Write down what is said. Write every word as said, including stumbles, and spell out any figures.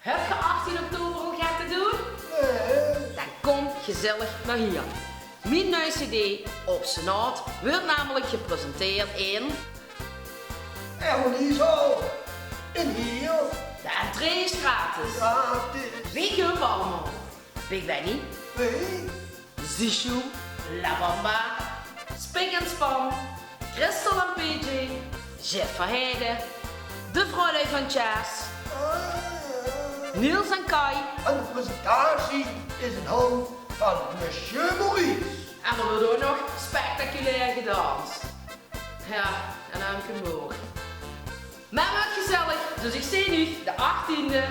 Höb geer achttien oktober al get te doon? Nae. Dan kóm gezellig nao hie. Mien nuuj cd Op Senaat weurt namelik gepresenteerd in Ermenieszaal in Hieël. De entree is gratis. Gratis. Wee kump allemaol? Big Benny. Wee? Zishu, La Bamba, Spik en Span, Christel en P J, Jeff Verheide, de Vrouwlui van Jazz, Niels en Kai. En de presentatie is in hand van monsieur Maurice. En d'r weurt ouch nog spectaculair gedans. Jao, en dan kump ouch. Mer 't weurt gezellig, dus ich zeen uch de achttiende.